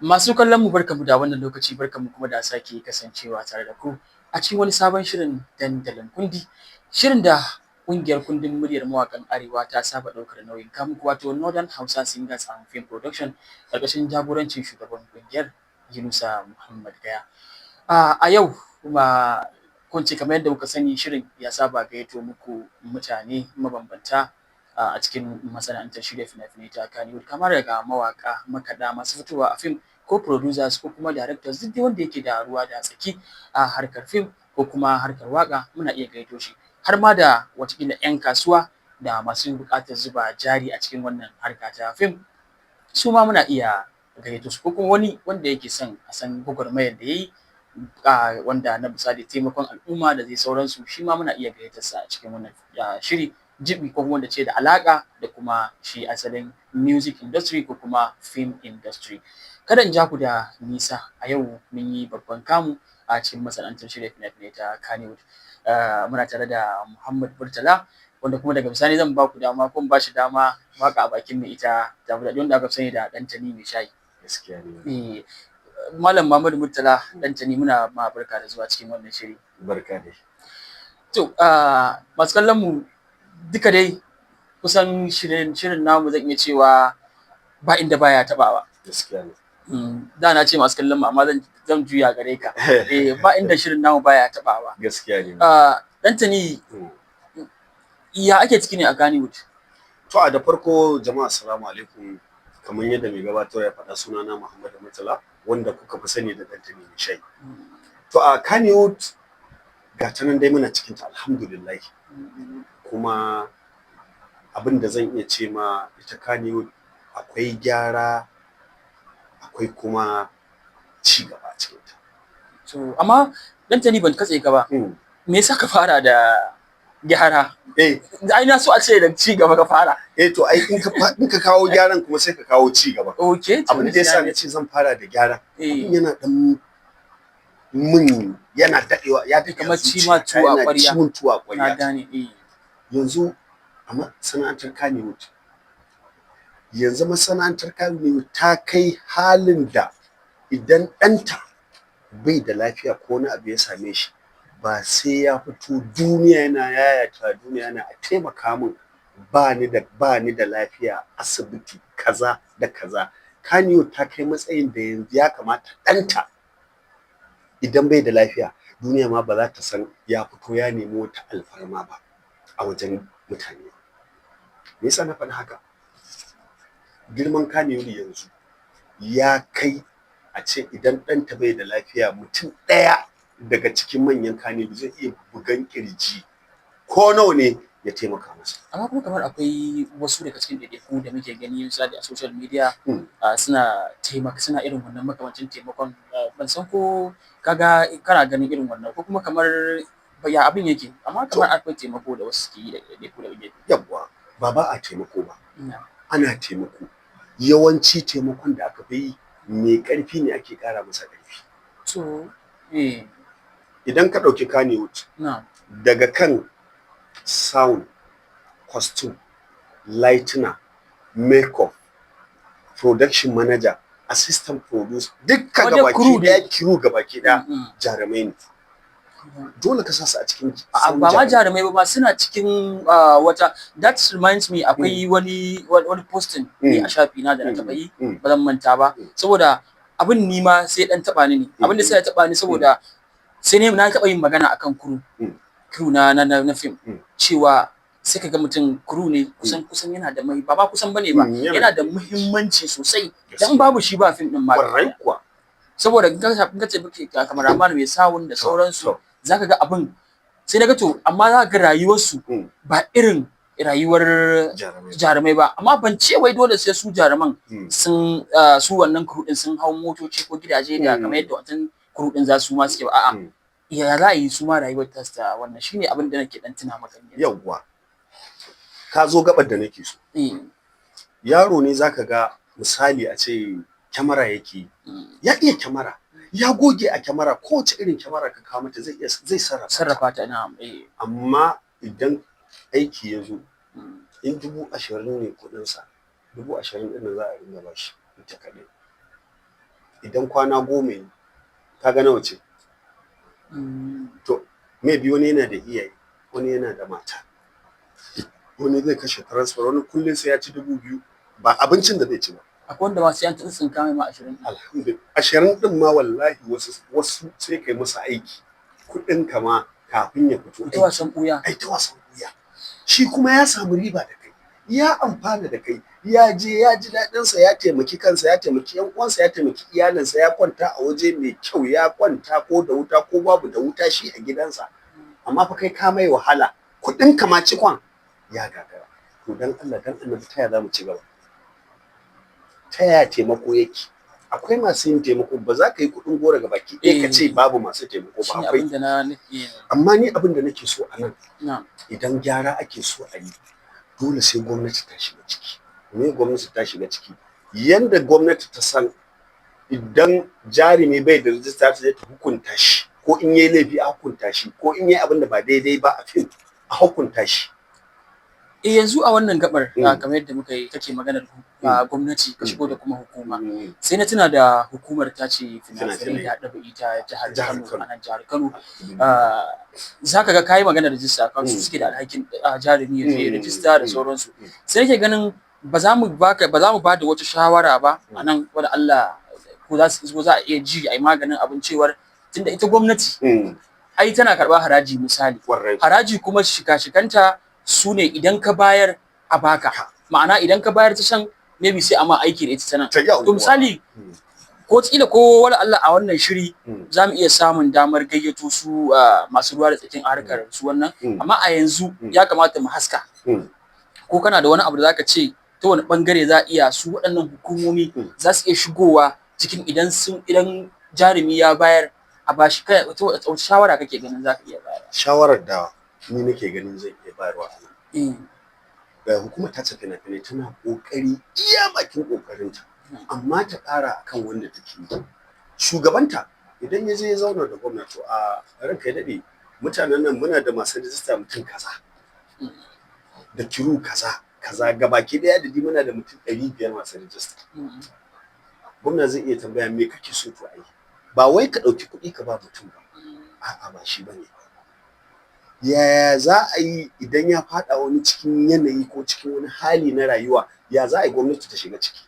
Masu kallon mu, barkamu da wannan lokaci, barkamu kuma da sake kasancewa tare da ku a cikin wani sabon shirin Dandalin Kundi. Shirin da ƙungiyar kundin muryar mawaƙan Arewa ta saba ɗaukar nauyin kawo muku, wato Northern Hausa Singers and Film Production, ƙarƙashin jagorancin shugaban ƙungiyar, Yunusa Muhammad Gaya. A yau kuma, ko in ce kamar yadda kuka sani, shirin ya saba gayyato muku mutane mabambanta a cikin masana'antar shirya fina-finai ta Kannywood, kamar daga mawaƙa, makaɗa, masu fitowa a fim, ko producers, ko kuma directors, duk dai wanda yake da ruwa da tsaki a harkar fim ko kuma harkar waƙa muna iya gayyato shi, har ma da wataƙila 'yan kasuwa da masu buƙatar zuba jari a cikin wannan harka ta fim, su ma muna iya gayyato su, ko kuma wani wanda yake son a san gwagwarmayar da ya yi, wanda na misali taimakon al'umma da dai sauransu, shi ma muna iya gayyatar sa a cikin wannan shiri jibi, ko kuma wanda ce da alaƙa da kuma shi asalin music industry ko kuma film industry. Kada in ja ku da nisa, a yau mun yi babban kamu a cikin masana'antar shirya fina-finai ta Kannywood. Muna tare da Muhammad Murtala, wanda kuma daga bisani zan ba ku dama ko in ba shi dama, waƙa a bakin mai ita ta fi daɗi, wanda aka fi sani da Ɗantani Mai Shayi. Gaskiya ne. Eh, Malam Muhammadu Murtala Ɗantani, muna ma barka da zuwa cikin wannan shiri. Barka dai. To, masu kallon mu duka dai, kusan shirin namu zan iya cewa ba inda baya taɓawa. Gaskiya ne. Da na ce masu kallon mu, amma zan juya gare ka. Eh, ba inda shirin namu baya taɓawa. Gaskiya ne. Ɗantani, ya ake ciki ne a Kannywood? To, a da farko jama'a, assalamu alaikum. Kamar yadda mai gabatar ya faɗa, sunana Muhammadu Murtala, wanda kuka fi sani da Ɗantani Mai Shayi. To, a Kannywood ga ta nan dai muna cikin ta, alhamdulillah. Kuma abin da zan iya ce ma ita Kannywood, akwai gyara, akwai kuma ci gaba a cikinta. To, amma Ɗantani, ban katse ka ba. Me yasa ka fara da gyara? Eh. Ai na so a ce da ci gaba ka fara. Eh, to ai in ka kawo gyaran kuma sai ka kawo ci gaba. Okay. Abin da yasa na ce zan fara da gyara, abin yana dan mun, yana dadewa, ya daɗe a Kamar ci ma zuciyata, tuwo a yana ƙwarya. ci mun tuwo a Na ƙwarya. gane, eh. Yanzu a masana'antar Kannywood, yanzu masana'antar Kannywood ta kai halin da idan ɗanta bai da lafiya ko wani abu ya same shi, ba sai ya fito duniya yana yayata duniya yana "a taimaka min, ba ni da lafiya, asibiti kaza da kaza". Kannywood ta kai matsayin da yanzu ya kamata ɗanta idan bai da lafiya, duniya ma ba za ta san ya fito ya nemi wata alfarma ba a wajen mutane. Me yasa na faɗi haka? Girman Kannywood yanzu ya kai a ce idan ɗanta bai da lafiya, mutum ɗaya daga cikin manyan Kannywood zai iya bugan ƙirji ko nawa ne ya taimaka masa. Amma kuma kamar akwai wasu daga cikin ɗaiɗaiku da muke gani misali a social media suna taimaka, suna irin wannan makamancin taimakon. Ban san ko kaga kana ganin irin wannan ko kuma kamar ya abin yake, amma kamar akwai taimako da wasu suke yi daga ɗaiɗaiku daga gefe. Yawwa, ba ba a taimako ba. Ana taimako. Yawanci taimakon da aka fi yi, mai ƙarfi ne ake ƙara masa ƙarfi. To, eh. Idan ka ɗauki Kannywood, daga kan sound, costume, lightner, makeup, production manager, assistant producer, dukka Kamar dai gabaki crew dai. ɗaya, crew gabaki ɗaya jarumai ne. Dole ka sa su a cikin A'a, ba ma jarumai ba ma, suna cikin wata, that reminds me, akwai wani posting ne a shafi na da na taɓa yi, ba zan manta ba, saboda abin ni ma sai dan taɓa ni ne. Abin da sai ya taɓa ni, saboda sai ne na taɓa yin magana akan crew, crew na film, cewa sai ka ga mutum crew ne kusan yana da mai, ba ma kusan bane ba, Yana yana da muhimmanci sosai, dan babu shi ba film din ma. Kwarai kuwa. Saboda in ka ce cameraman, mai sound da sauransu, zaka ga abin sai na ga, to amma za ka ga rayuwarsu ba irin rayuwar jarumai jarumai ba. Amma ban ce wai dole sai su jaruman sun su wannan crew din sun hau motoci ko gidaje da kamar yadda wancan crew din za su ma suke ba, a'a. Ya za a yi su ma rayuwar ta ta wannan, shine abin da nake dan tuna maka yanzu. Yawwa, ka zo gabar da nake so. Yaro ne zaka ga, misali a ce kyamara yake yi, ya iya kyamara, ya goge a kyamara, kowace irin kyamara ka kawo mata zai iya, zai sarrafa ta. Sarrafa ta, na'am, eh. Amma idan aiki ya zo, in 20,000 ne kuɗinsa, 20,000 ɗin nan za a ringa bashi ita kaɗai. Idan kwana 10 yi, kaga nawa ce? To maybe wani yana da iyaye, wani yana da mata, wani zai kashe transfer, wani kullum sai ya ci 2000, ba abincin da zai ci ba. Akwai wanda ma sai an tsintsinka mai ma 20. Alhamdulillah, 20 din ma wallahi wasu sai kai musu aiki, kuɗin ka ma kafin ya fito ta wasan ɓuya. Ai ta wasan ɓuya. Shi kuma ya samu riba da kai, ya amfana da kai, ya je ya ji daɗinsa, ya taimaki kansa, ya taimaki yan uwansa, ya taimaki iyalinsa, ya kwanta a waje mai kyau, ya kwanta ko da wuta ko babu da wuta shi a gidansa. Amma fa kai ka mai wahala, kuɗin ka ma cikon ya gagara. To dan Allah dan Annabi, ta ya za mu ci gaba? Ta ya taimako yake? Akwai masu yin taimako, ba za ka yi kuɗin goro ga baki ɗaya ka ce babu masu taimako ba. Shine akwai. Abin da na nake Amma ni abin da nake so a nan, na idan gyara ake so a yi, dole sai gwamnati ta shiga ciki. Me gwamnati ta shiga ciki? Yanda gwamnati ta san idan jarumi bai da rijista ta je ta hukunta shi, ko in yayi laifi a hukunta shi, ko in yayi abin da ba daidai ba a fim a hukunta shi. Eh, yanzu a wannan gabar, kamar yadda muka yi kake maganar gwamnati ka shigo da kuma hukuma, sai na tuna da hukumar ta ce fina-finai da ɗabi'i ta jihar Jihar Kano. Kano. A nan jihar Kano za ka ga kayi maganar rijista kan su suke da alhakin jarumi ya je ya rijista da sauransu. Sai nake ganin ba za mu baka ba za mu ba da wata shawara ba a nan, wanda Allah ko za su ko za a iya ji a yi maganin abin, cewar tunda ita gwamnati ai tana karɓar haraji, misali. Haraji kuma shika-shikanta su ne idan ka bayar a baka, ma'ana idan ka bayar ta can, maybe sai a ma aiki da ita ta nan. Ta yawwa. To misali, ko kila ko wani Allah a wannan shiri za mu iya samun damar gayyato su masu ruwa da tsakin harkar su wannan. Amma a yanzu ya kamata mu haska ko kana da wani abu da zaka ce ta wani bangare za a iya su waɗannan hukumomi za su iya shigowa cikin idan jarumi ya bayar a bashi. Kai, wata shawara kake ganin za ka iya bayar? Shawarar da ni nake ganin zai iya bayarwa a nan, ga hukumar tace fina-finai, tana ƙoƙari iya bakin ƙoƙarinta, amma ta ƙara akan wanda take yi. Shugabanta idan ya je ya zauna da gwamna, to a ranka ya daɗe, mutanen nan muna da masu rijista mutum kaza da crew kaza kaza, gabaki ɗaya adadi muna da mutum 500 masu rijista. Gwamna zai iya tambaya, me kake so to a yi? Ba wai ka ɗauki kuɗi ka ba mutum ba, a'a, ba shi bane. Yaya za a yi idan ya faɗa wani cikin yanayi ko cikin wani hali na rayuwa, ya za a yi gwamnati ta shiga ciki?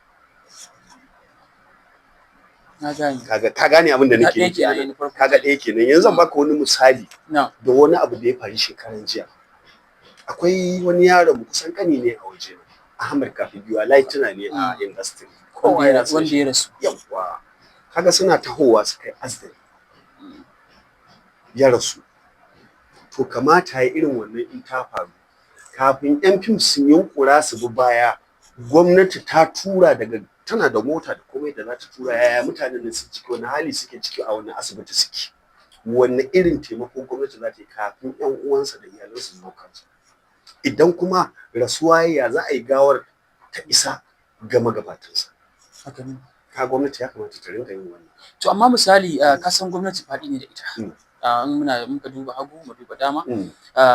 Na gane. Kaga, ka gane abin da Na nake ɗaya nufi kenan, anan? na farko. Kaga ɗaya kenan. Yanzu zan baka wani misali da wani abu da ya faru shekaran jiya. Akwai wani yaron mu, kusan kani ne a waje, Ahmad Kafi Giwa, lightner ne a industry, kowa Wanda ya ya san wanda shi. ya rasu. Yawwa, kaga suna tahowa suka yi accident, ya rasu. To kamata ya irin wannan in ta faru, kafin yan fim su yunkura su bi baya, gwamnati ta tura daga tana da mota da komai da za ta tura, yaya mutanen nan su ciki, wani hali suke ciki, a wani asibiti suke, wanne irin taimako gwamnati za ta yi kafin yan uwansa da iyalansa su zo kansu. Idan kuma rasuwa, ya za a yi gawar ta isa ga magabatansa? Haka ne. Ka gwamnati ya kamata ta rinka yin wannan. To amma misali, ka san gwamnati faɗi ne da ita. In muna muka duba hagu mu duba dama,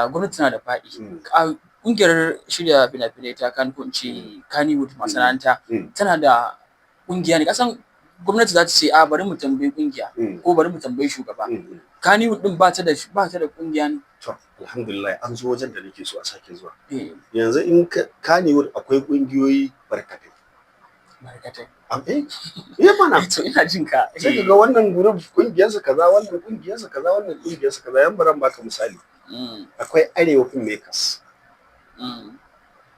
gwamnati tana da faɗi. Ƙungiyar shirya fina-finai ta kan, ko in ce Kannywood, masana'anta tana da ƙungiya ne. Kasan gwamnati za ta ce, a bari mu tambayi ƙungiya ko bari mu tambayi shugaba. Kannywood din ba ta da ƙungiya ne? To alhamdulillah, an zo wajen da nake so a sake zuwa. Eh. Yanzu in Kannywood akwai ƙungiyoyi barkatai. Barkatai. Eh mana. To ina jin ka. Sai ka ga wannan group kungiyarsa kaza, wannan kungiyarsa kaza, wannan kungiyarsa kaza. Yan baran baka misali. Akwai Arewa Film Makers.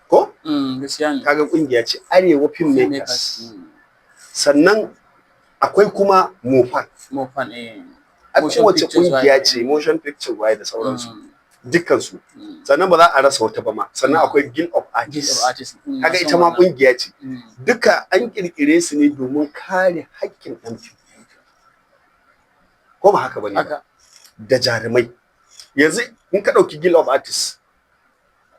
Ko? Gaskiya ne. Kaga kungiya ce, Arewa Film Makers. Sannan akwai kuma Mofan. Mofan, eh. A Motion kowace pictures kungiya waye. ce, motion picture waye da sauransu, dukkansu. Sannan ba za a rasa wata ba ma. Sannan akwai Guild of Guild Artists. of Artists. Kaga Na ita san ma wannan. kungiya ce. Duka an kirkire su ne domin kare haƙƙin ɗan fim, ko ba haka bane ba? Haka. Da jarumai. Yanzu in ka ɗauki Guild of Artists,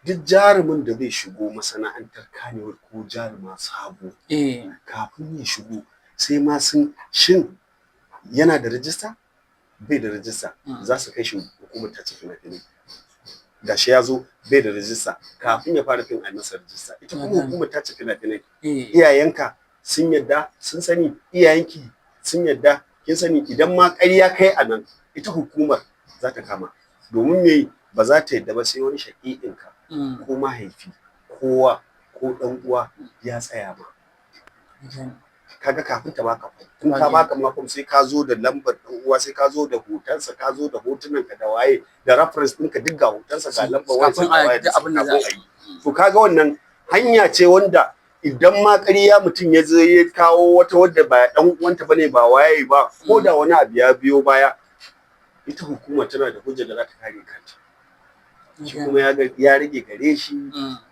duk jarumin da zai shigo masana'antar Kannywood ko jaruma sabo, kafin ya shigo sai ma sun shin yana da rijista, bai da rijista, za su kai shi hukumar tace fina-finai. Gashi ya zo bai da rijista, kafin ya fara fim a yi masa rijista. Ita kuma hukumar tace fina-finai, iyayenka sun yadda, sun sani, iyayenki Sun yadda. Kin sani, idan ma ƙarya kai a nan, ita hukumar za ta kama. Domin me? Ba za ta yadda ba sai wani shaƙiƙinka ko mahaifi, kowa ko ɗan uwa ya tsaya ma. Kaga kafin ta baka form, in ka baka ma form, sai ka zo da lambar ɗan uwa, sai ka zo da hotonsa, ka zo da hotunan ka da waye da reference ɗinka, duk ga hotonsa, ga lambar wayarsa, kafin ga a waye duk abin da za a kafin a yi. To kaga wannan hanya ce wanda idan ma ƙarya mutum ya zo ya kawo wata wadda ba ɗan uwanta bane, ba waye ba, ko da wani abu ya biyo baya, ita hukuma tana da hujjar da za ta kare kanta. Shi kuma ya ga ya rage gare shi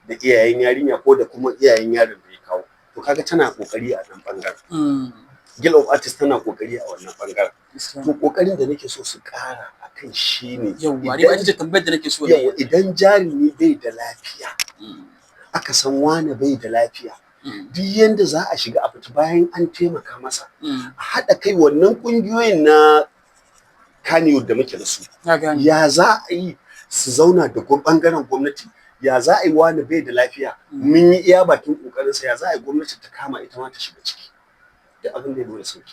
da iyayen yarinya ko da kuma iyayen yaron da ya kawo. To kaga tana kokari a nan bangaren. Guild of Artists tana kokari a wannan bangaren. To kokarin da nake so su kara akan shine Yawwa, ni ba ita ce tambayar da nake so ne. Yawwa, idan jarumi bai da lafiya, aka san wane bai da lafiya, duk yanda za a shiga a fita bayan an taimaka masa, a haɗa kai wannan ƙungiyoyin na Kannywood da muke da su, Na gane. ya za a yi su zauna da ɓangaren gwamnati? Ya za a yi, wani bai da lafiya, mun yi iya bakin ƙoƙarinsa, ya za a yi gwamnati ta kama, ita ma ta shiga ciki da abin da ya dole sauki?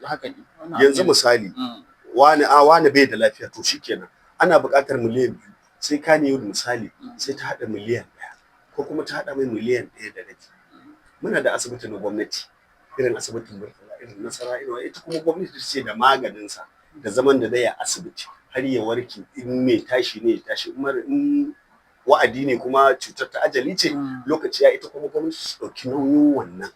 Haka ne. Wannan abu Yanzu ne. misali, wani a wani bai da lafiya, to shikenan, ana buƙatar miliyan 2, sai Kannywood misali sai ta haɗa miliyan 1 ko kuma ta haɗa mai miliyan 1.5. Muna da asibiti na gwamnati, irin asibitin Murtala, irin Nasara, irin ita kuma gwamnati ta ce da maganinsa da zaman da zai a asibiti har ya warke, in mai tashi ne ya tashi, in wa'adi ne kuma cutar ta ajali ce, lokaci ya, ita kuma gwamnati su ɗauki nauyin wannan.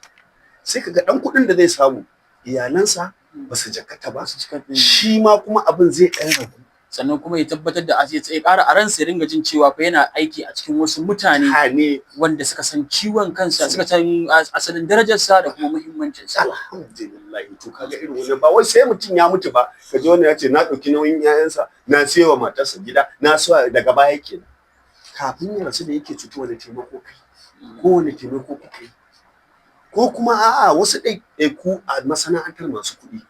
Sai kaga ɗan kuɗin da zai samu, iyalansa ba su jakata ba, Su cika shi ma kuma abin zai ɗan ragu. Sannan kuma ya tabbatar da ya ƙara a ransa, ya dinga jin cewa fa yana aiki a cikin wasu mutane Mutane wanda suka san ciwon kansa, suka san asalin darajarsa da kuma muhimmancinsa. Alhamdulillah. To kaga irin wannan, ba wai sai mutum ya mutu ba ka ji wannan ya ce na ɗauki nauyin 'ya'yansa, na sayo wa matarsa gida, na so daga baya kenan. Kafin ya rasu da yake cutu, wani taimako kai ko wani taimako kuka yi? Ko kuma a'a, wasu ɗaiɗaiku a masana'antar masu kuɗi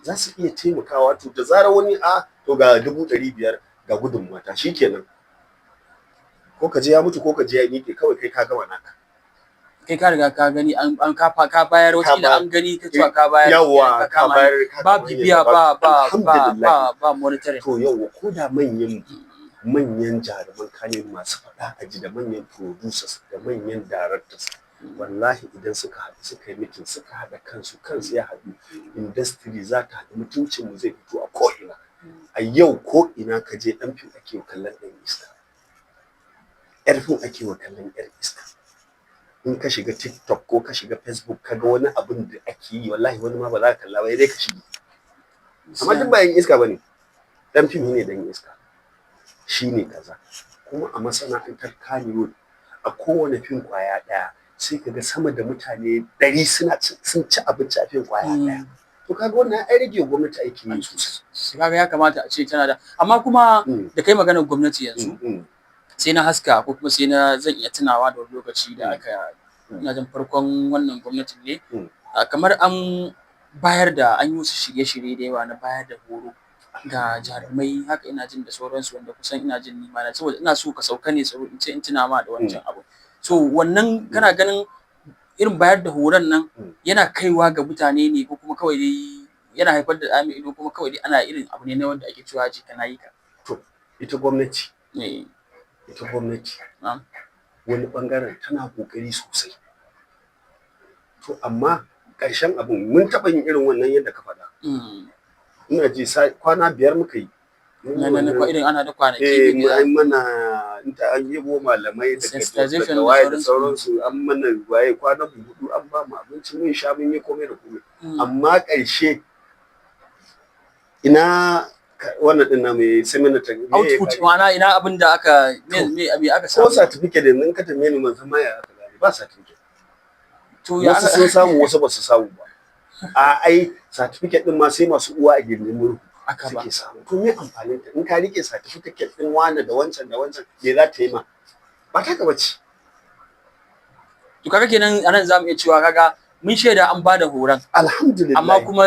za su iya taimakawa. To da zarar wani a to ga 500,000, ga gudunmuwa ta, shikenan. Ko ka je ya mutu, ko ka je ya miƙe, kawai kai ka gama naka. Kai ka riga ka gani an ka bayar, wata an gani ka cewa ka bayar. Yawa, ka bayar. Ba bibiya, ba monitoring. To yawa, ko da manyan manyan jaruman kane masu faɗa a ji da manyan producers da manyan directors, wallahi idan suka haɗu, suka yi meeting, suka haɗa kansu, kansu ya haɗu, industry za ta haɗu, mutuncin mu zai fito a ko'ina. A yau ko ina ka je, ɗan fim ake kallon ɗan iska, yar fim ake wa kallon yar iska. In ka shiga TikTok ko ka shiga Facebook, ka ga wani abin da ake yi, wallahi wani ma ba za ka kalla ba, dai ka shige. Amma duk ba yan iska bane, ɗan fim ne ɗan iska, shine kaza. Kuma a masana'antar Kannywood, a kowane fim kwaya ɗaya, sai ka ga sama da mutane 100 suna sun ci abinci a fim kwaya ɗaya. To kaga wannan ai rage gwamnati aikin yi sosai. Kaga ya kamata a ce tana da, amma kuma da kai maganar gwamnati yanzu, sai na haska ko kuma sai na zan iya tunawa da wani lokaci da aka, ina jin farkon wannan gwamnatin ne, kamar an bayar da, an yi wasu shirye-shirye da yawa na bayar da horo ga jarumai haka, ina jin da sauransu, wanda kusan ina jin nima na saboda ina so ka sauka ne saboda in ce in tuna ma da wancan abu. So wannan kana ganin irin bayar da horon nan yana kaiwa ga mutane ne, ko kuma kawai dai yana haifar da ɗa mai ido, kuma kawai dai ana irin abu ne na wanda ake cewa je ka nayi ka? To ita gwamnati, ita gwamnati wani bangaren tana kokari sosai. To amma ƙarshen abin, mun taɓa yin irin wannan yadda ka faɗa. Ina ji kwana 5 muka yi. Na irin ana da kwanaki. Eh, an mana, an yabo malamai daga waye da sauransu, an mana waye, kwanan mu 4, an ba mu abinci mun sha, mun yi komai da komai. Amma ƙarshe ina wannan din na mai seminar ta Output, ma'ana ina abin da aka me aka samu? Ko certificate yanzu in ka tambaye ni, ban san ma ya aka gane ba certificate. To ya Wasu sun samu, wasu ba su samu ba. A ai certificate din ma sai masu uwa a gindin murhu aka ba suke samu. To me amfanin ta in ka rike certificate din wane da wancan da wancan, me za ta yi ma? Ba ta gaba ce. To kaga kenan anan zamu iya cewa kaga mun shaida an bada horon. Alhamdulillah. Amma kuma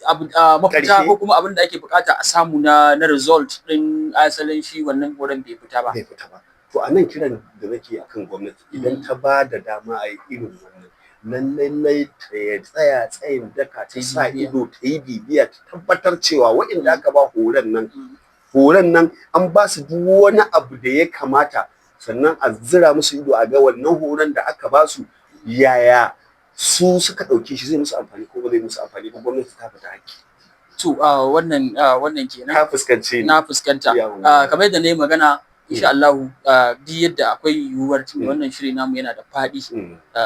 abu mafita ko kuma abin da ake bukata a samu na result din asalin shi wannan horon bai fita ba. Bai fita ba. To a nan kiran da nake akan gwamnati, idan ta ba da dama a yi irin wannan, Lallai ta tsaya tsayin daka, ta Ta yi sa bibiya. ido, ta yi bibiya, ta tabbatar cewa waɗanda aka ba horon nan, horon nan an ba su duk wani abu da ya kamata, sannan a zira musu ido a ga wannan horon da aka ba su, yaya su suka ɗauke shi, zai musu amfani ko ba zai musu amfani ba. Gwamnati ta fita haƙƙi. To, wannan kenan. Ka fuskance ni. Na fuskanta. Yawwa. Kamar yadda na yi magana, insha Allah, duk yadda akwai yiwuwar, tunda wannan shiri namu yana da faɗi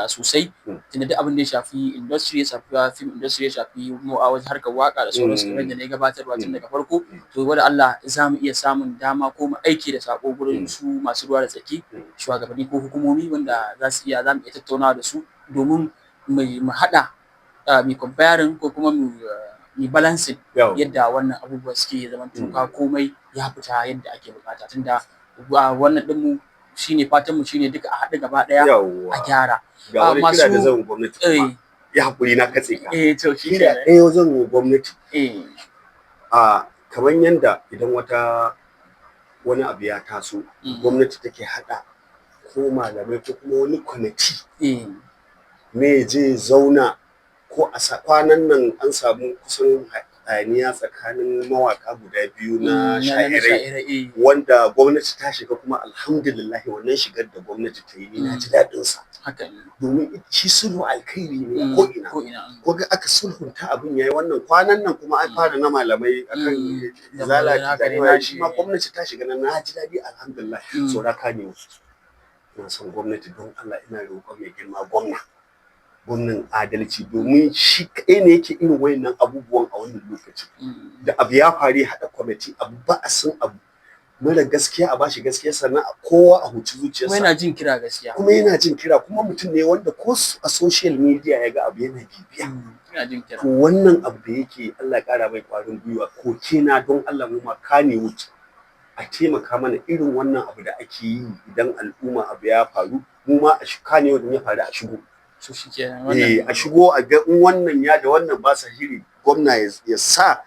sosai, tunda duk abin da ya shafi industry, ya shafi film industry, ya shafi mu a wajen harkar waka da sauransu, kamar yadda na yi gabatarwa tun daga farko, to wanda Allah za mu iya samun dama ko mu aiki da sako gurin su masu ruwa da tsaki, shugabanni ko hukumomi wanda za su iya, za mu iya tattaunawa da su domin mu haɗa, mu comparing ko kuma mu balancing yadda wannan abubuwa suke zaman tuka, komai ya fita yadda ake bukata, tunda wannan ɗinmu shine, fatan mu shine duka a haɗu gaba ɗaya a gyara. Ga wani kira da zan gwamnati kuma, ya hakuri na katse ka. Eh, to shi Kira kenan. ɗaya zan wa gwamnati, a kamar yanda idan wani abu ya taso, gwamnati take haɗa ko malamai ko kuma wani kwamiti ne je zauna, ko a kwanan nan an samu kusan hayaniya tsakanin mawaka guda biyu na sha'irai, wanda gwamnati ta shiga, kuma alhamdulillah wannan shigar da gwamnati ta yi, ni na ji daɗin sa, domin shi sulhu alkhairi ne a ko ina. Ko ina. Ko ga aka sulhunta, abin yayi. Wannan kwanan nan kuma an fara na malamai akan izala, shi ma gwamnati ta shiga nan, na ji daɗi, alhamdulillah. Saura ka ne, ina son gwamnati, don Allah ina roƙon mai girma gwamna, gwamnan adalci, domin shi kaɗai ne yake irin wayannan abubuwan a wannan lokacin, da abu ya faru ya haɗa kwamiti, abu ba a san abu mara gaskiya a bashi gaskiya, sannan a kowa a huci zuciyarsa. Kuma yana jin kira gaskiya. Kuma yana jin kira, kuma mutum ne wanda ko a social media ya ga abu yana bibiya. Yana jin kira. To wannan abu da yake, Allah ya ƙara mai ƙwarin gwiwa. Ko kena don Allah mu ma kane wuce a taimaka mana irin wannan abu da ake yi, idan al'umma abu ya faru, mu ma a kane ya faru a shigo. So shi kenan. Wannan a shigo a ga in wannan ya da wannan ba sa shiri, gwamna ya sa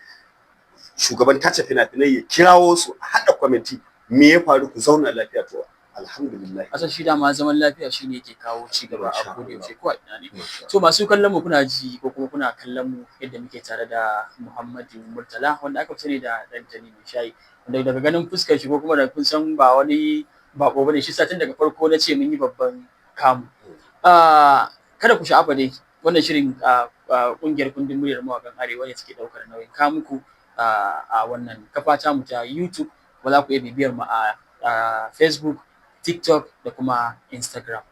shugaban tace fina-finai ya kirawo su, a haɗa kwamiti, me ya faru, ku zauna lafiya. To alhamdulillah. Asan shi dama zaman lafiya shine yake kawo ci gaba a koda yaushe, ko a ina ne. To masu kallon mu, kuna ji ko kuma kuna kallon mu yadda muke tare da Muhammadu Murtala, wanda aka fi sani da Ɗantani Mai Shayi, wanda daga ganin fuskar shi ko kuma da kun san ba wani bako bane shi, tun daga farko na ce mun yi babban kamu. Kada ku sha'afa dai, wannan shirin kungiyar kundin muryar mawakan Arewa ne suke daukar nauyin kamuku a wannan kafa ta mu ta YouTube, kuma za ku iya bibiyar mu a Facebook, TikTok da kuma Instagram.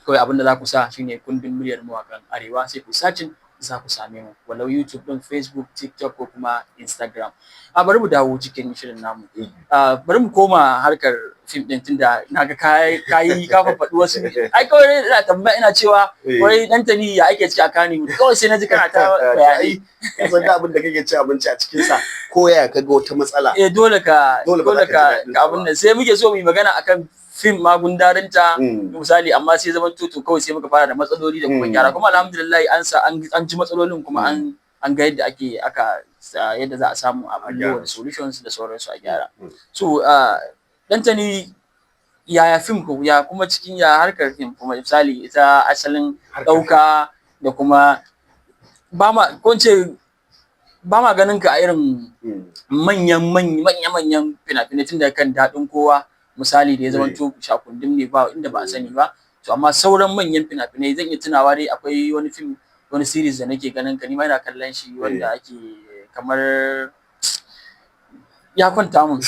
Kawai abin da za ku sa shine kundin muryar mawakan Arewa, sai ku searching za ku same mu, walau YouTube din, Facebook, TikTok ko kuma Instagram. A bari mu dawo cikin shirin namu. Bari mu koma harkar fim din, tunda naga kai kai ka faɗi wasu. Ai kawai ina tambaya, ina cewa wai Dantani ya ake ciki a Kannywood, kawai sai na ji kana ta bayani. Ka san da abin da kake ci abinci a cikin sa, ko ya ka ga wata matsala, eh, dole ka dole ba dole za ka ka ji daɗin ka sa abin ba. nan sai muke so mu yi magana akan fim magundarinta misali, amma sai zaman tutu kawai sai muka fara da matsaloli da kuma gyara. Kuma alhamdulillah an sa an ji matsalolin, kuma an ga yadda ake aka yadda za a samu a bullo gyara da solutions da sauransu a gyara. So Dantani, yaya fim ko ya kuma cikin ya harkar fim kuma, misali ita asalin Harkar ɗauka da kuma ba ma, ko in ce ba ma ganin ka a irin manyan manya manyan fina-finai, tun daga kan Daɗin Kowa misali, da ya zama to shakundum ne, ba inda ba a sani ba. To amma sauran manyan fina-finai, zan iya tunawa dai akwai wani fim, wani series da nake ganin ka, ni ma ina kallon shi, wanda ake kamar ya kwanta mun,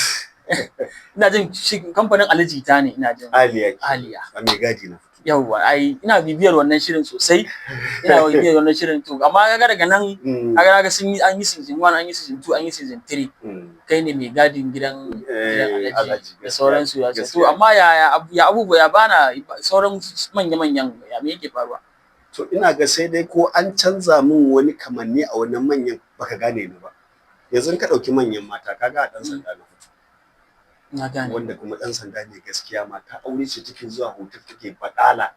ina jin shi kamfanin Ali Jita ne, ina jin. Aliya ke. Aliya. A Mai Gadi na fito. Yawwa, ai ina bibiyar wannan shirin sosai, ina bibiyar wannan shirin. To amma kaga daga nan kaga naga sun yi, an yi season 1, an yi season 2, an yi season 3, kai ne mai gadin gidan Alhaji, Alhaji da gaskiya, sauransu ya ce. To gaskiya. amma ya abubuwa, ya bana sauran manya-manyan, ya me yake faruwa? To ina ga sai dai ko an canza min wani kamanni a wannan manyan, baka gane ni ba. Yanzu in ka ɗauki Manyan Mata, kaga a ɗan sanda na fito. Na gane. Wanda kuma ɗan sanda ne gaskiya, mata aure ce take zuwa hotel take baɗala.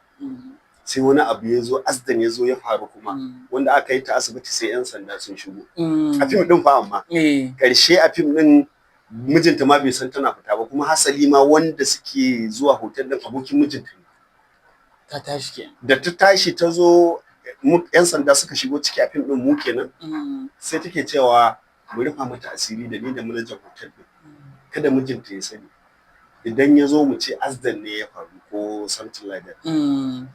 Sai wani abu ya zo, accident ya zo ya faru kuma, wanda aka yi ta asibiti, sai 'yan sanda sun shigo. A fim ɗin fa amma. Ƙarshe a fim ɗin mijinta ma bai san tana fita ba, kuma hasali ma wanda suke zuwa hotel ɗin abokin mijinta ne. Ta tashi kenan. Da ta tashi ta zo, yan sanda suka shigo ciki a fim din mu kenan. Sai take cewa mu rufa mata asiri da ni da manajan hotel din, kada mijinta ya sani, idan ya zo mu ce accident ne ya faru ko something like that.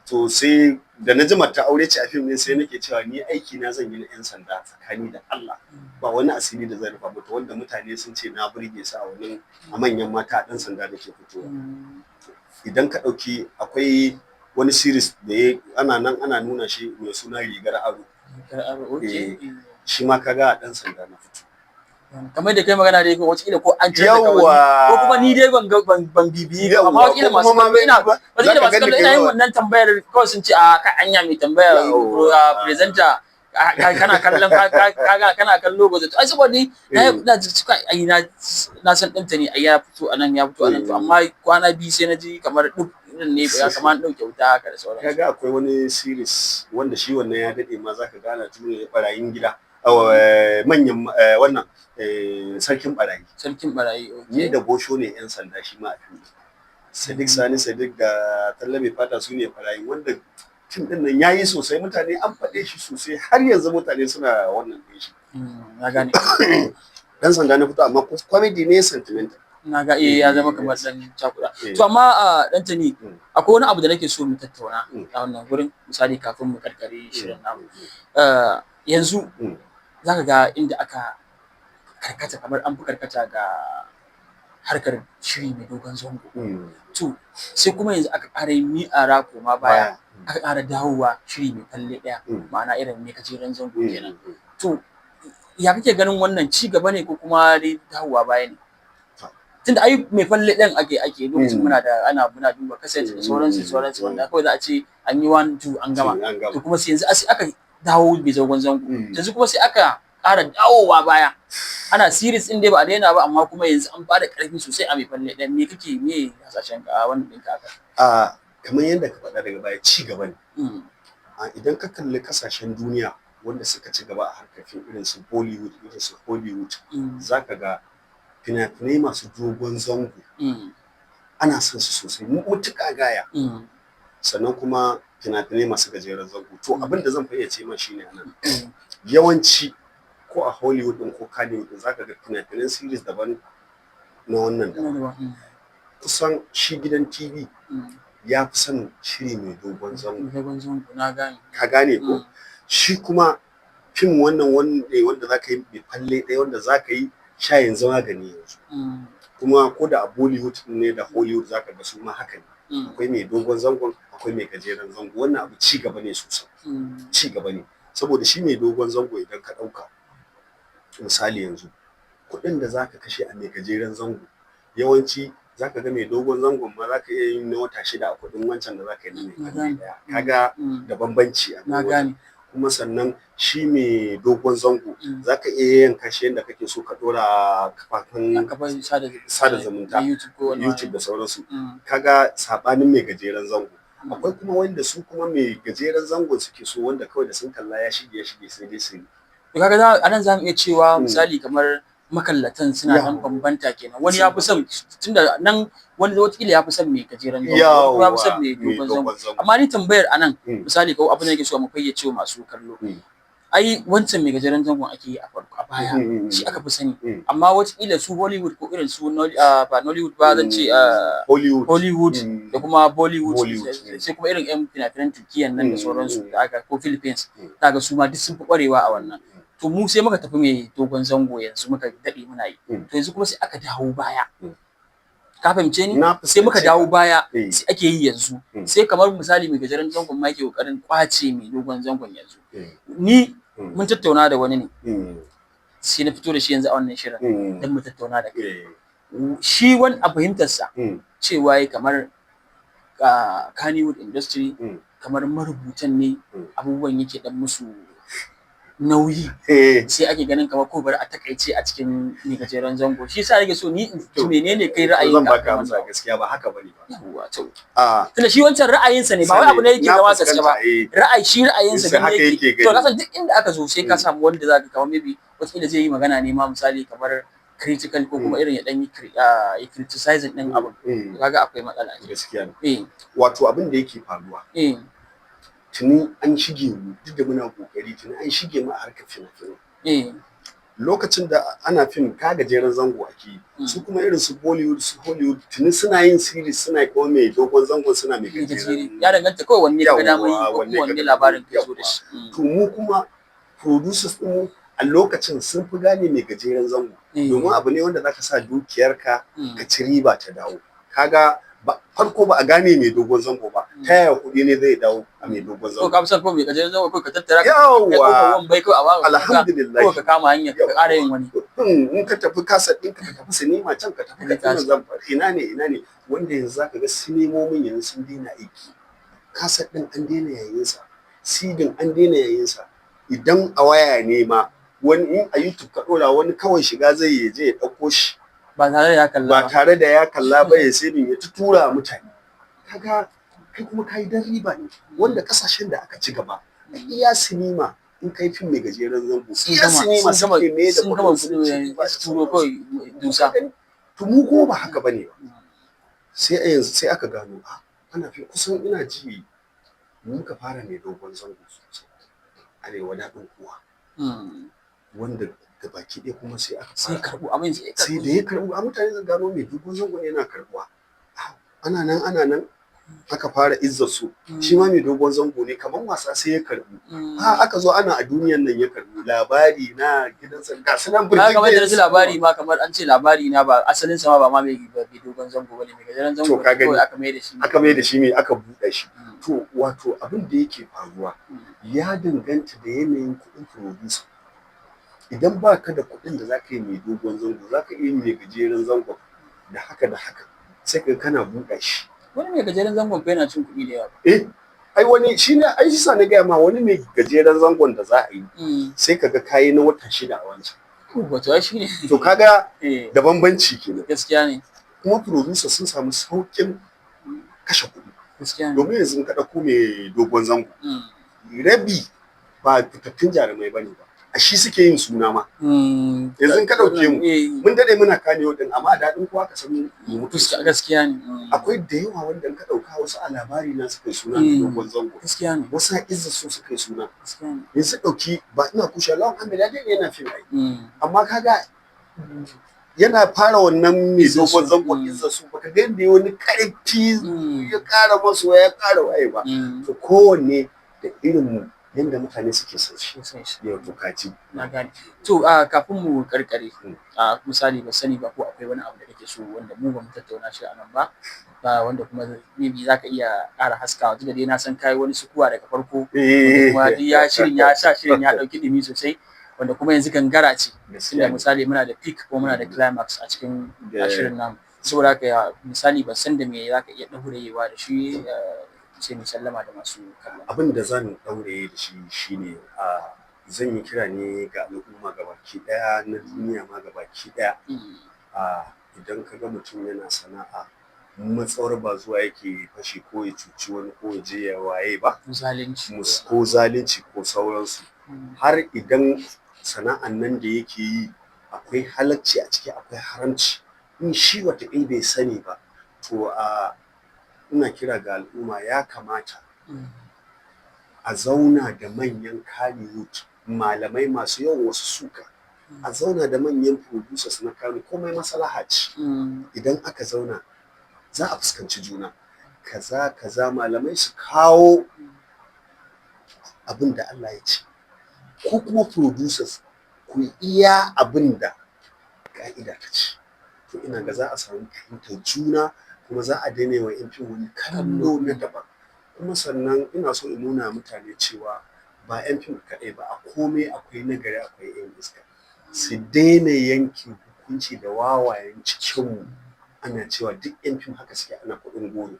To sai da na ji mata aure ce a fim din, sai nake cewa ni aiki na zan yi na yan sanda tsakani da Allah, ba wani asiri da zan rufa mata, wanda mutane sun ce na burge su a wannan a manyan mata a dan sanda da ke fitowa. Idan ka ɗauki, akwai wani series da ya ana nan ana nuna shi mai suna Rigar Aro. Rigar Aro, okay. Shi ma kaga a dan sanda na fito. Kamar da kai magana dai, ko wataƙila ko an canza ka wani, ko kuma ni dai ban ga ban bibiyi ba, amma wataƙila masu kallo ina, wataƙila masu kallo ina yin wannan tambayar kawai sun ce a ka anya mai tambaya, presenter, kana kallon, kaga kana kallo ba zai, ai saboda ni na na ai na san ɗanta ne, ai ya fito anan, ya fito anan. To amma kwana biyu sai na ji kamar duk irin ne ya kamar an ɗauke wuta haka da sauransu. Kaga akwai wani series wanda shi wannan ya daɗe ma, zaka gana tuna barayin gida, manyan wannan Sarkin Barayi. Sarkin Barayi. Ni da Bosho ne yan sanda shi ma a fim. Sadiq Sani Sadiq da Talle Mai Fata su ne barayi, wanda fim din nan yayi sosai, mutane an faɗe shi sosai, har yanzu mutane suna wannan ɗin shi. Na gane. Dan sanda na fito, amma comedy ne, sentimental. Na ga, eh, ya zama kamar dan cakuɗa. To amma Ɗantani, akwai wani abu da nake so mu tattauna a wannan gurin, misali kafin mu karkare shirin namu. Yanzu zaka ga inda aka karkata, kamar an fi karkata ga harkar shiri mai dogon zango. To sai kuma yanzu aka ƙara yin mi'ara koma baya, aka ƙara dawowa shiri mai falle ɗaya, ma'ana irin mai gajeren zango kenan. To ya kake ganin wannan, ci gaba ne ko kuma dai dawowa baya ne? Tunda ai mai falle ɗin ake lokacin muna da ana muna duba cassette da sauransu, wanda kawai za a ce an yi one two an gama. To kuma sai yanzu sai aka dawo mai dogon zango. Yanzu kuma sai aka ƙara dawowa baya, ana series ɗin dai ba a daina ba, amma kuma yanzu an bada ƙarfi sosai a mai falle ɗaya. Me kake, me hasashen ka a wannan ɗinka haka? A kamar yadda ka faɗa daga baya, ci gaba ne. Idan ka kalli kasashen duniya wanda suka ci gaba a harkar fim, irin su Bollywood, irin su Hollywood, zaka ga fina-finai masu dogon zango ana son su sosai mutuƙa gaya, sannan kuma fina-finai masu gajeren zango. To abin da zan fayyace ma shine anan, yawanci ko a Hollywood din ko Kannywood din, zaka ga fina-finan series daban, na wannan daban. Kusan shi gidan TV ya fi son shiri mai dogon zango. Dogon zango, na gane. Ka gane ko? Shi kuma fim wannan wanda zaka yi mai falle ɗaya, wanda zaka yi sha yanzu magani yanzu. Kuma ko da a Bollywood ne da Hollywood, zaka ga su ma haka ne, akwai mai dogon zangon, akwai mai gajeren zango. Wannan abu ci gaba ne sosai, ci gaba ne, saboda shi mai dogon zango, idan ka ɗauka misali yanzu kuɗin da zaka kashe a mai gajeren zango, yawanci zaka ga mai dogon zangon ma zaka iya yin na wata 6 a kuɗin wancan da zaka yi na mai falle ɗaya. Kaga da bambanci a Na gane. Kuma sannan shi mai dogon zango zaka iya yanka shi yadda kake so, ka ɗora kafafen kafar sada zumunta, na YouTube ko wani YouTube da sauransu. Kaga saɓanin mai gajeren zango. Akwai kuma wanda su kuma mai gajeren zangon suke so, wanda kawai da sun kalla ya shige ya shige, sai dai su To kaga a nan zamu iya cewa misali kamar makallatan suna nan bambanta kenan. Wani ya fi son, tunda nan wani wataƙila ya fi son mai gajeren zango, wani ya fi son mai dogon zango. Amma ni tambayar anan, misali ko abin da nake so mu fayyace wa masu kallo, ai wancan mai gajeren zangon ake yi a farko, a baya shi aka fi sani, amma wataƙila su Hollywood ko irin su, ba Nollywood ba, zan ce Hollywood. Hollywood da kuma Bollywood, Bollywood. sai kuma irin yan fina-finan Turkiyyan nan da sauransu da aka ko Philippines, ga su ma duk sun fi ƙwarewa a wannan. To mu sai muka tafi mai dogon zango, yanzu muka daɗe muna yi. To yanzu kuma sai aka dawo baya, ka fahimce ni? Sai muka dawo baya, sai ake yi yanzu, sai kamar misali mai gajeren zangon ma yake kokarin kwace mai dogon zangon yanzu. Ni mun tattauna da wani ne, sai na fito da shi yanzu a wannan shirin don mu tattauna da kai. Shi wani a fahimtarsa cewa kamar Kannywood industry, kamar marubutan ne abubuwan yake dan musu nauyi, sai ake ganin kamar ko bari a takaice a cikin mai gajeren zango. Shi yasa nake so ni in ji menene kai ra'ayin. Zan baka amsa, gaskiya ba haka bane ba. Yawwa, to tunda shi wancan ra'ayinsa ne, ba wai abu ne yake zama gaske ba, ra'ayi shi ra'ayinsa gani yake. To kasan duk inda aka zo sai ka samu wanda zaka kawo, maybe wataƙila zai yi magana ne ma misali kamar critical ko kuma irin ya dan yi criticizing din abu, kaga akwai matsala. Gaskiya ne. Wato abin da yake faruwa, tuni an shige mu, duk da muna kokari, tuni an shige mu a harkar fina-finai. Lokacin da ana fim, ka gajeren zango ake yi, su kuma irin su Bollywood, su Hollywood, tuni suna yin series, suna kuma mai dogon zango, suna mai gajeren. Ya danganta kawai wanne ka dama yi ko kuma wanne labarin ka zo da shi. To mu kuma producers din mu a lokacin sun fi gane mai gajeren zango, domin abu ne wanda zaka sa dukiyarka ka ci riba ta dawo. Kaga farko ba a gane mai dogon zango ba, ta yaya kuɗi ne zai dawo a mai dogon zango? Ko ka fi son ko mai gajeren zango ko ka tattara ka Yawwa, bai ko a ba alhamdulillah. Ko ka kama hanya ka ƙara yin wani. In ka tafi kasa ɗinka, ka tafi sinima can, ka tafi Katsina, Zamfara, ina ne ina ne, wanda yanzu zaka ga sinimomin yanzu sun daina aiki, kasa ɗin an daina yayin sa, CD an daina yayin sa. Idan a waya ne ma, wani in a YouTube ka ɗora, wani kawai shiga zai yi je ya ɗauko shi. Ba tare da ya kalla. Ba tare da ya kalla ba, ya sai ya ta tura mutane. Kaga kai kuma kai dan riba ne, wanda kasashen da aka ci gaba, iya sinima in kai fim mai gajeren zango, iya sinima suke mai da sun gama kuɗi, turo kawai dusa. To mu kuma ba haka bane ba. Sai a yanzu sai aka gano ana fi kusan, ina ji muka fara mai dogon zango sosai, Arewa Daɗin Kowa, wanda da baki ɗaya kuma sai aka sai karɓu abin. Sai sai da ya karɓu, a mutane zan gano mai dogon zango yana karɓuwa. Ana nan ana nan aka fara Izzar So, shi ma mai dogon zango ne kamar wasa, sai ya karɓu. Ha aka zo ana A Duniyan Nan ya karɓu, Labari Na, Gidan Sa, ga su nan. Birjik. Kamar da Labari ma, kamar an ce Labari Na ba asalin sa ma ba ma mai dogon zango bane, mai gajeren zango. To ka gani. Aka mai da shi. Aka mai da shi mai, aka buɗe shi. To wato abin da yake faruwa, ya danganta da yanayin kuɗin producer. Idan ba ka da kuɗin da za ka yi mai dogon zango, za ka iya mai gajeren zango, da haka da haka sai ka kana buɗe shi. Wani mai gajeren zangon fa yana cin kuɗi da yawa. Eh, ai wani shi ne, ai shi sa na gaya ma, wani mai gajeren zangon da za a yi, sai ka ga kayi na wata 6 a wancan. Wato ai shi ne. To kaga da bambanci kenan. Gaskiya ne. Kuma producer sun samu sauƙin kashe kuɗi. Gaskiya ne. Domin yanzu in ka ɗauko mai dogon zango, rabi ba fitattun jarumai bane ba, a shi suke yin suna ma. Yanzu in ka ɗauke mu, mun daɗe muna kanewa ɗin, amma a Daɗin Kowa ka san mu mutu. Gaskiya ne. Akwai da yawa wanda in ka ɗauka, wasu a Labari Na suka yi suna da dogon zango, Gaskiya ne. wasu a Izzar So suka yi suna. Gaskiya ne. Yanzu ɗauki, ba ina kushe, Lawan Ahmed ya daɗe yana fim ai, amma kaga yana fara wannan mai dogon zango Izzar So, baka ga yadda ya wani ƙarfi ya ƙara masoya, ya ƙara waye ba. To kowanne da irin yadda mutane suke son shi. Yau to kaci. Na gane. To kafin mu karkare, a misali ba sani ba ko akwai wani abu da kake so wanda mu ba mu tattauna shi a nan ba, wanda kuma maybe zaka iya ƙara haskawa, tunda dai na san kai wani sukuwa daga farko, kuma duk ya shirin ya sa shirin ya ɗauki ɗumi sosai, wanda kuma yanzu gangara ce, tunda misali muna da peak ko muna da climax a cikin shirin namu. Saboda haka misali ban san da me zaka iya ɗaurewa da shi, sai mu sallama da masu kallon. Abin da zan ɗaure da shi shine, a zan yi kira ne ga al'umma gabaki ɗaya, na duniya ma gabaki ɗaya. A idan ka ga mutum yana sana'a, matsawar ba zuwa yake fashi ko ya cuci wani ko ya je ya waye ba, zalunci, ko zalunci ko sauransu, har idan sana'an nan da yake yi akwai halacci a ciki, akwai haramci, in shi wataƙila bai sani ba, to a ina kira ga al'umma, ya kamata a zauna da manyan Kannywood, malamai masu yawan wasu suka, a zauna da manyan producers na Kano. Komai maslaha ce. Idan aka zauna za a fuskanci juna, kaza kaza, malamai su kawo abin da Allah ya ce, ko kuma producers ku iya abin da ka'ida ta ce. To ina ga za a samu fahimtar juna, kuma za a daina wa 'yan fim wani kallo na daban. Kuma sannan ina so in nuna mutane cewa ba 'yan fim kaɗai ba, a komai akwai nagari, akwai 'yan iska. Su daina yanke hukunci da wawayen cikinmu, ana cewa duk 'yan fim haka suke, ana kuɗin goro.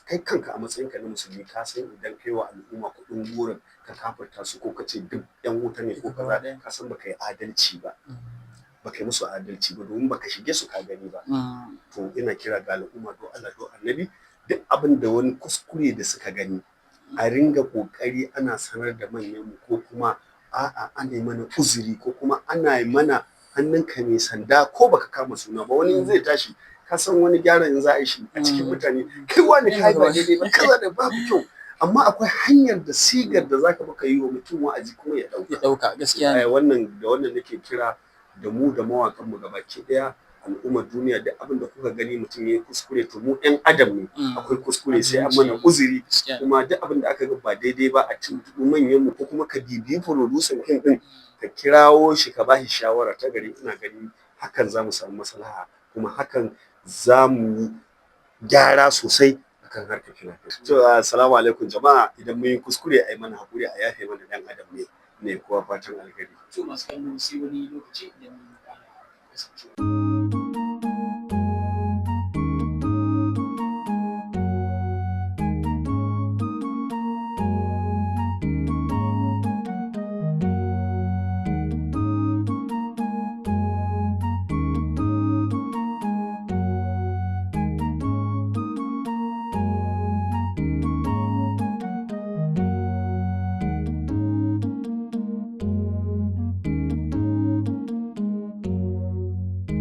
Kai kanka a matsayinka na musulmi ka san idan kai wa al'umma kuɗin goron, ka kafirta su, ko ka ce duk 'yan wuta ne ko kaza, ka san baka yi adalci ba, baka yi musu adalci ba, domin baka shige su ka gani ba. To ina kira ga al'umma, don Allah don Annabi, duk abin da wani kuskure da suka gani, a ringa kokari ana sanar da manyan mu, ko kuma a'a, ana yi mana uzuri, ko kuma ana yi mana Hannunka mai sanda, ko baka kama suna ba, wani in zai tashi, ka san wani gyaran in za a yi shi a cikin mutane, kai wani kai ba daidai ba, kaza da babu kyau. Amma akwai hanyar da sigar da zaka baka yi wa mutum wa'azi kuma ya dauka. Ya dauka, gaskiya ne. Wannan da wannan nake kira da mu da mawakan mu gabaki daya, al'ummar duniya, duk abin da kuka gani mutum ya kuskure, to mu ɗan adam ne, akwai kuskure, sai an mana uzuri. Kuma duk abin da aka ga ba daidai ba, a tuntuɓi manyan mu, ko kuma ka bibiyi producer fim din, ka kirawo shi, ka bashi shawara ta gari. Ina gani hakan za mu samu maslaha, kuma hakan za mu yi gyara sosai akan harkar fina-finai. To, assalamu alaikum jama'a. Idan mun yi kuskure, a yi mana hakuri, a yafe mana, dan adam ne ne. Kowa fatan alheri. To, masu kallo, sai wani lokaci idan mun ƙara kasancewa.